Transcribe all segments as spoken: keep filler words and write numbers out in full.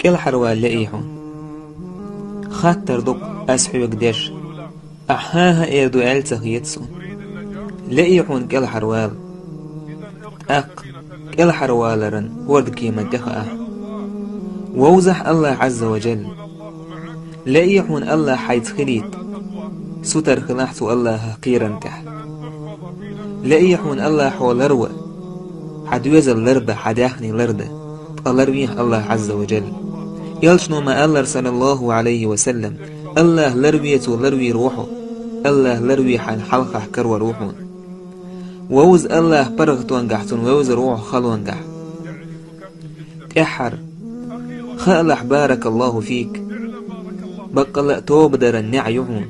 КӀелхьарвала лаьий хьуна? Хаттар ду-кх ас хьоьга деш. Ахь хӀан-хӀа эр ду аьлла ца хета суна. Лаьий хьуна кӀелхьарвала. ТӀаккха кӀелхьарваларан хӀордкеман тӀехаа хьо. Вовзахь АллахӀ Ӏазза ва Джалла. Лаьий хьуна АллахӀ хьайца хилийта. Сутара хилахь цу АллахӀах кхерам тӀехь. Лаьий хьуна АллахӀ хьо ларва. Хьан доьзал ларба, хьан даьхни ларда. Ткъа ларвехьа АллахӀ Ӏазза ва Джалла. Элчано ма-аллара, саллаллахӀу Ӏалайхи ва саллам: «АллахӀ ларве, цо ларвийр ву хьо. АллахӀ ларве, хьайна хьалхахь карор ву хьуна». Вовза АллахӀ паргӀатонгахь, цунна вевзар ву хьо халонгахь. ТӀаьххьара. Хаалахь, баракаллахӀу фик. Баккъалла а тобадаран неӀ ю хьуна.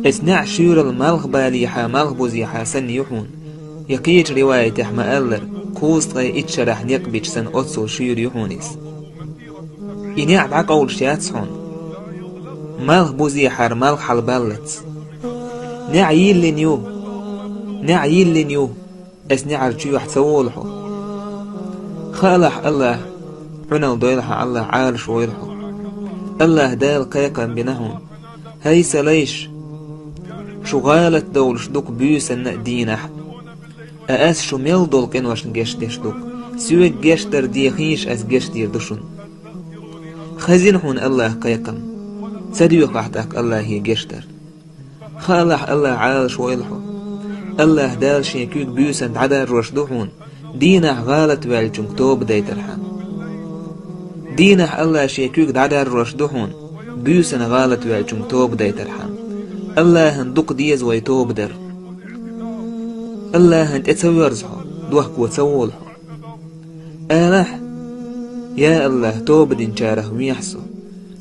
Эс неӀ шуьйрал малхбалехьа, малхбузехьа санна ю хьуна. Я кхечу риваятехь ма-аллара, кхузткъе итт шарахь некъ бича санна оццул шуьйра ю хьуна иза. И неӀ дӀакъовлуш яц хьуна. Малхбузехьара малх хьалабаллалц. НеӀ йиллина ю. НеӀ йиллина ю. Эс неӀар чоьхьа ца волу хьо. Хаалахь АллахӀ, Ӏуналла дойла хьан АллахӀ, Ӏалаш войла хьо. АллахӀ Дала кхайкхам бина хьуна. ХӀай сан лайш, шу гӀалат довлуш ду-кх буьйсанна а, дийнахь а. Ткъа ас шу мел долу къиношна гечдеш ду-кх. Соьга гечдар дехийша, ас гечдийр ду шуна. Хазина хьуна АллахӀ кхайкхам. Ца доьху ахь тӀаккха АллахӀе гечдар. Хаалахь АллахӀ, Ӏалаш войла хьо. АллахӀ Дала Шен куьг буьйсанна дӀадаржош ду хьуна, дийнахь гӀалат ваьллачуьнга тоба дайтархьама. Дийнахь АллахӀ Шен куьг дӀадаржош ду хьуна, буьйсанна гӀалат ваьллачуьнга тоба дайтархьама. АллахӀана дукха деза вай тоба дар. АллахӀана тӀе ца воьрзу хьо, дохко ца волу хьо. Алахь: «Я АллахӀ, тоба динчарах вехьа со.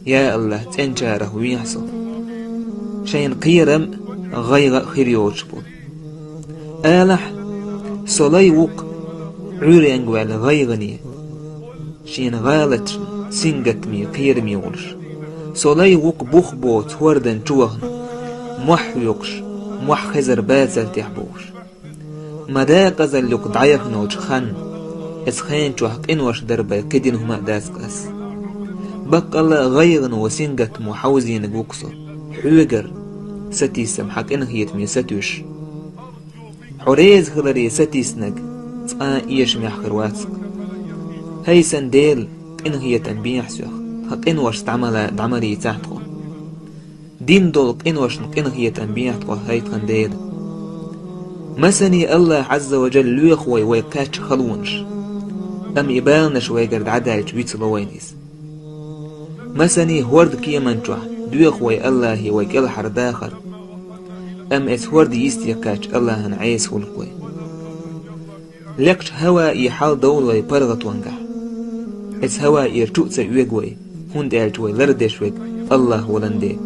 Я АллахӀ, цӀенчарах вехьа со». Шайна кхерам а, гӀайгӀа а хир йоцуш болу. Алахь: «Со лай ву-кх Ӏуьйренга ваьлла гӀайгӀане, шена гӀалаташна сингаттаме, кхераме волуш. Со лай ву-кх бух боцу хӀордан чу вахана, мохь хьоькхуш, мохь хезар бацар тӀехь бохуш. Ма декъазалла ю-кх дӀаяханчу ханна, эцу хенан чохь къинош дар бен кхидина хӀума а дац-кх ас. Баккъалла а гӀайгӀано, сингаттамо хьовзийнарг ву-кх со, хьоьгара сатийсам, хьан къинхетаме сатуьйсуш. Хьо реза хиларе сатийсинарг цкъа а эшамехь хир вац-кх. ХӀай сан Дела, къинхетам бехьа соьх, тхан къиношца дӀа ма лаьа, дӀа ма лийцахь тхо. Дина долу къиношна къинхетам бехьа тхо, хӀай тхан Дела». Масане АллахӀ Ӏазза ва Джалла лоьху вай, вай кхаьчча халонаш. Амма и баланаш вайгара дӀадаьлча вицло вайна иза. Масане хӀордан кеман чохь доьху вай АллахӀе вай кӀелхьардахар. Амма эцу хӀордан йисте кхаьчча АллахӀана Ӏеса хуьлу-кх вай. Лекхачу хӀаваи хьал довла вай паргӀатонгахь. Эцу хӀаваэра чу а ца оьгу вай, хӀунда аьлча вай лардеш верг АллахӀ волан де.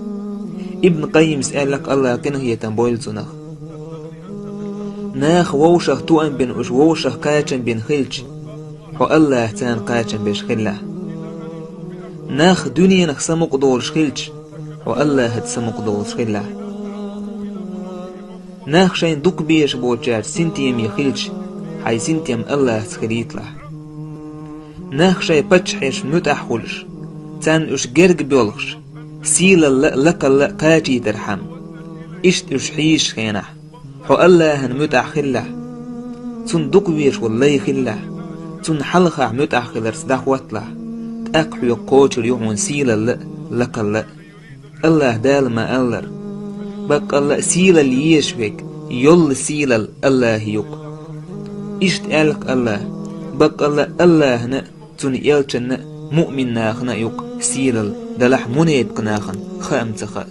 Ибн Къаййимас аьлла-кх, АллахӀ къинхетам бойла цунах: «Нах вовшах тоам бина, уьш вовшах кхачам бина хилча, хьо АллахӀ царна кхачам беш хилалахь. Нах дуьненах самукъадолуш хилча, хьо АллахӀаца самукъадолуш хилалахь. Нах шайна дукха безаш боцучаьрца синтеме хилча, хьайн синтем АллахӀаца хилийталахь. Нах шайн паччахьашна муьтӀахь хуьлуш, царна уьш герга боьлхуш, сийлалла а, лакхалла а кхачийтархьама, иштта уьш хьийзачу хенахь, хьо АллахӀана муьтӀахь хилалахь, Цунна дукха везаш волу лай хилалахь, Цунна хьалхахь муьтӀахь хиларца дӀахӀотталахь, тӀаккха хьоьга кхочур ю хьуна сийлалла а, лакхалла а». АллахӀ Дала ма-аллара: «Баккъалла а сийлалла езаш верг, йолла сийлалла АллахӀе ю-кх». Иштта аьлла-кх АллахӀа: «Баккъалла а АллахӀана а, Цуьнан элчанна а, муъмин нахана а ю-кх сийлалла, делахь мунепакъ нахана хаа ма ца хаьа».